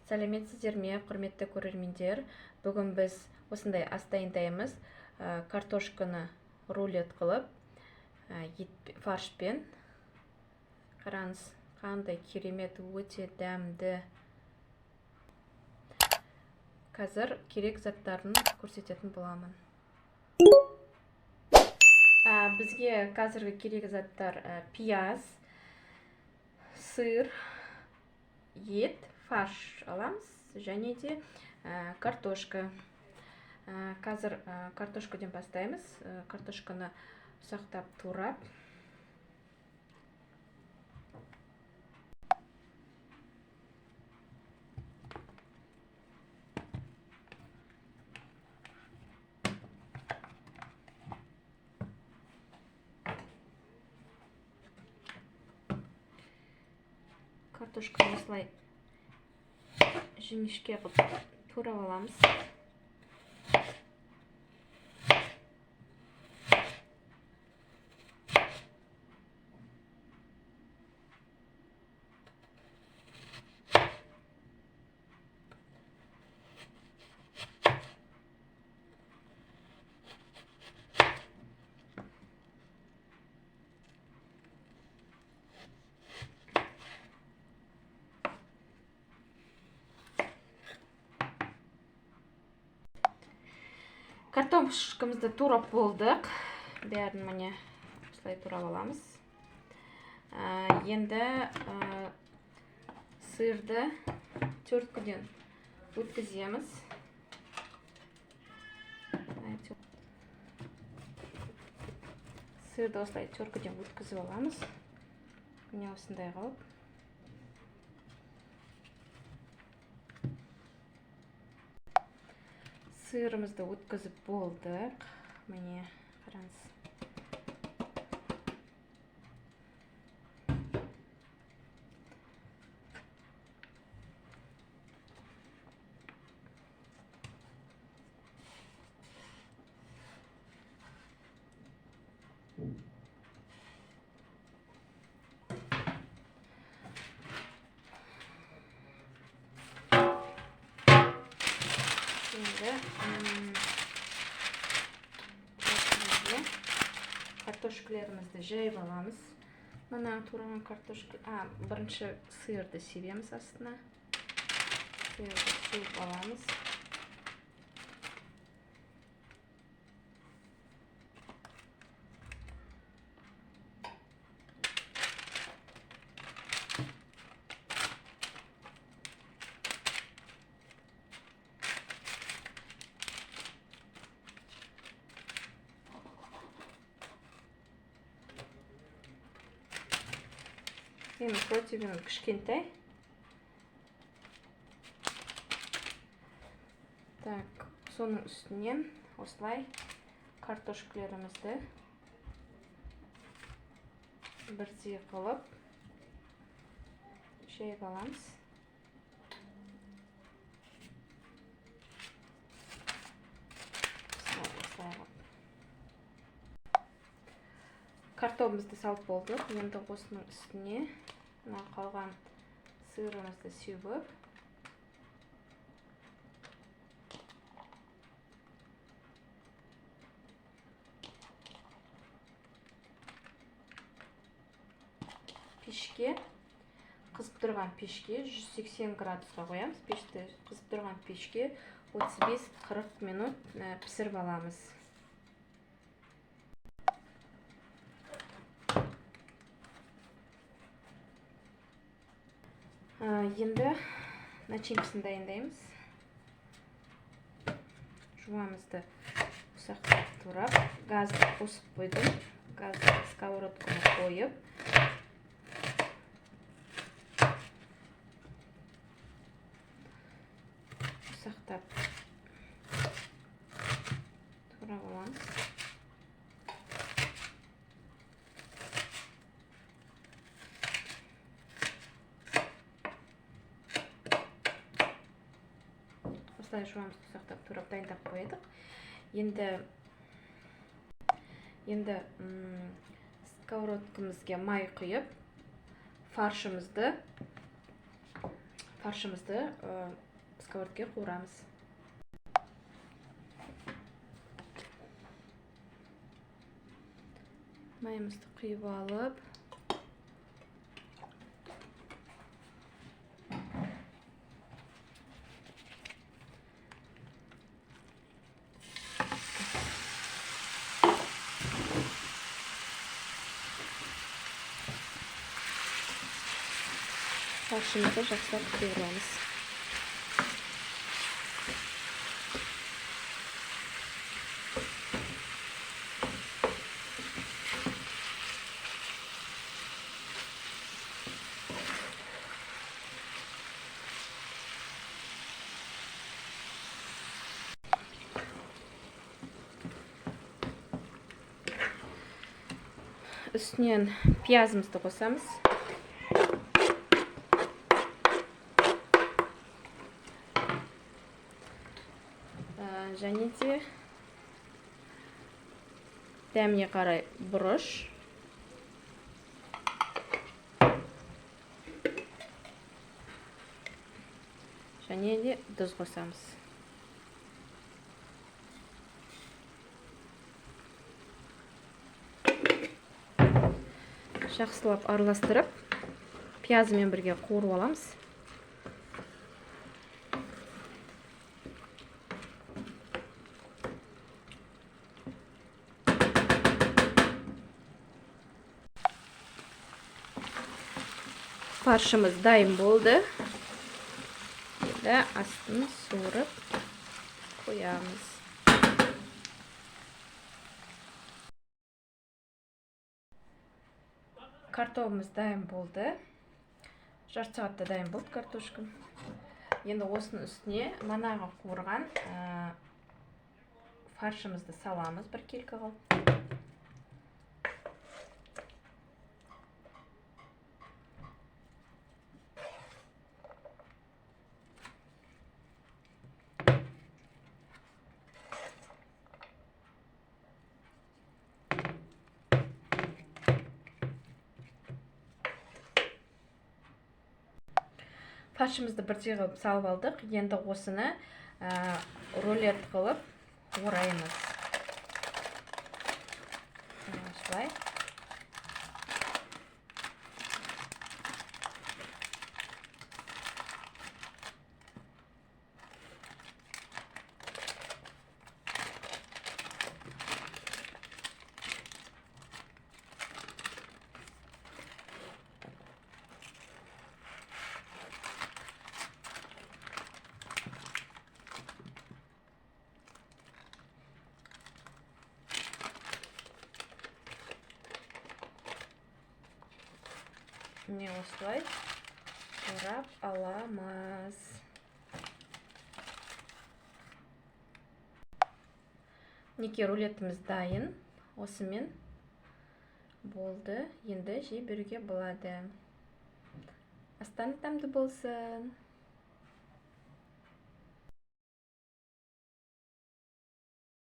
Сәлеметсіздер ме, құрметті көрермендер! Бүгін біз осындай ас дайындаймыз. Картошканы рулет қылып, ет фаршпен. Қараңыз, қандай керемет, өте дәмді. Қазір керек заттарын көрсететін боламын. Бізге қазіргі керек заттар: пияз, сыр, ет, фарш аламыз және де картошка. Қазір картошкадан бастаймыз. Картошканы ұсақтап турап, картошканы осылай жіңішке қылып турап аламыз. Картошкамызды турап болдық, бәрін міне осылай турап аламыз. Енді сырды теркіден өткіземіз. Сырды осылай теркіден өткізіп аламыз, міне осындай қылып. Сырымызды өткізіп болдық, міне қараңыз. Енді картошкаларымызды жайып аламыз. Мына тураған картошка. Бірінші сырды себеміз астына. Сырды сеуіп аламыз. Менің противнім кішкентай. Так, соның үстінен осылай картошкаларымызды бірдей қылып жайып аламыз. Осылай қылып. Картогымызды салып болдық. Енді осының үстіне мына қалған сырымызды сеуіп, пешке, қызып тұрған пешке 180 градусқа қоямыз. Пешті қызып тұрған пешке 35-40 минут пісіріп аламыз. Енді начинкасын дайындаймыз. Жуамызды ұсақтап турап, газды қосып қойдым. Газды сковородканы қойып, ұсақтап турап аламыз. Осылай жуамызды ұсақтап турап дайындап қойдық. Енді сковородкамызға май құйып, фаршымызды Фаршымызды сковородке қуырамыз. Майымызды құйып алып, фаршымызды жақсылап қуырамыз. Үстінен пиязымызды қосамыз. Және де дәміне қарай бұрыш. Және де тұз қосамыз. Жақсылап араластырып, пиязымен бірге қуырып аламыз. Фаршымыз дайын болды. Енді астын суырып қоямыз. Картобымыз дайын болды. Жарты сағатта дайын болды картошка. Енді осының үстіне манағы қуырған фаршымызды саламыз бір келкі қылып. Фаршымызды бірдей қылып салып алдық. Енді осыны рулет қылып ораймыз. Осылай. Міне осылай орап аламыз. Мінекей рулетіміз дайын. Осымен болды. Енді жей беруге болады. Астан дәмді болсын.